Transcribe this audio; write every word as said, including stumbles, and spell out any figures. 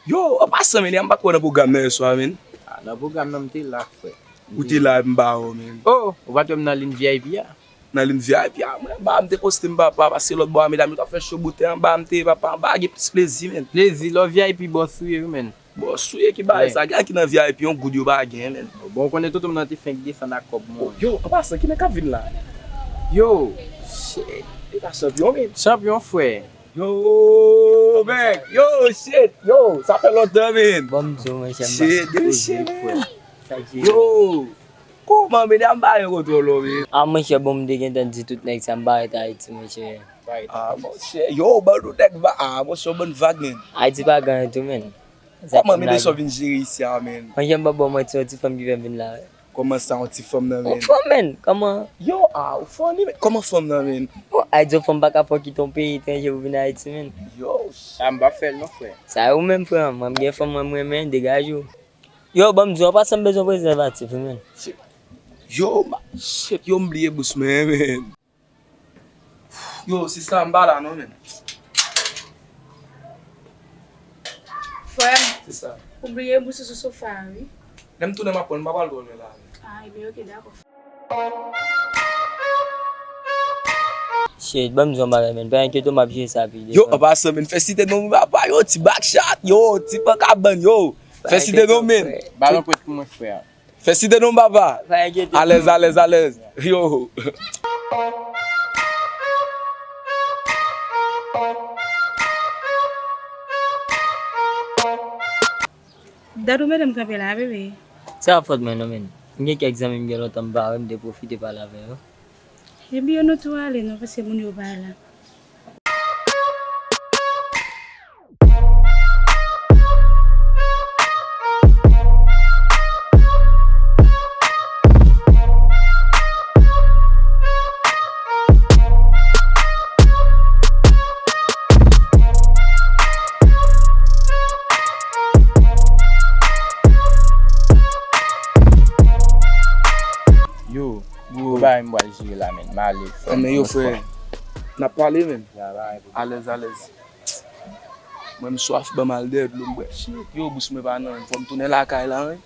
Yo, an pasan, men, m pa t wè w nan pwogram nan yèswa, men. Ah, nan pwogram nan, m te la, frè. Ou te la, m ba w, men. Oh, ou pa t wè m nan liy V I P a? Nan liy V I P a, mwen, ba, m te poste m, papa, paske lòt bò a, medam yo t ap fè cho boute anba, m te, papa, anba gen plis plezi, men. Plezi, lè w V I P, bòs ou ye, wi, men. Bòs ou ye ki bay sa, gen ki nan V I P, yon goud yo pa gen, men. Bon, ou konnen tonton m nan te fenk desann ak kòb mwen. Yo, an pasan, ki nèg k ap vin la? Yo, shit. E pa chanpyon, men. Chanpyon, frè. Yo, men, yo, shit, yo, sa fè lontan, men. Bon, m di w, monchè, m pa... Shit, gen shit, men. Yo, kòman, men, a m pa gen kontwòl, men. Ah, monchè, bon, m te gentan di tout nèg sa, m pa ret Ayiti, monchè. Ah, monchè, yo, bann nou nèg va, ah, monchè, yon bann vag, men. Ayiti pa gen anyen tou, men. Kòman, men, de sa w vin jere isi a, men? Monchè, m pa ba w manti, yon ti fanm ki fè m vin la. Kòman sa, yon ti fanm nan, men? Yon fanm, men, kòman? Yo, ah, ou funny, men. Kòman fanm nan, men? Bon, Ayiti, yon fanm pa ka fè w kite yon peyi etranje pou vin Ayiti, men. Yo, ah, m pa fè l non, frè. Sa e ou menm, frè, mwen, m gen fanm mwen, m renmen, degaje w. Yo, ban m di w, an pasan, m bezwen prezèvatif, wi, men. Yo, ma, shit, yo, m bliye bous mwen, men. Yo, sista, m pa la non, men. Frè m, sista, ou bliye bous ou sou sofa a, wi. Lè m tounen, m ap pran l, m pa pral dòmi la, men. Ah, ebyen, oke, dakò. Shit, ban m di w yon bagay, men. Pa enkyete w, m ap jere sa pi devan. Yo, an pasan, men, fè site non, papa, yo, ti backshot, yo, ti pankabann, yo. Fè site non, men. Balon prèt pou mwen, frè. Fè site non, papa. Pa enkyete w. Alèz, alèz, alèz. Yo. Dat ou mete m kanpe la, bebe. Se pa fòt mwen non, men. M gen kèk zanmi m gen lontan m pa wè, m te pwofite pale avè yo. Ebyen, nou tou ale non, paske moun yo pa la. Yo, gwo bagay m pral jere la, men. M ale, frè. Anben, yo, frè. N ap pale, men. Alèz, alèz. Mwen, m swaf, ban m al dèyè dlo m bwè. Shit, yo, bous mwen pa nan, fò m tounen lakay la, wi.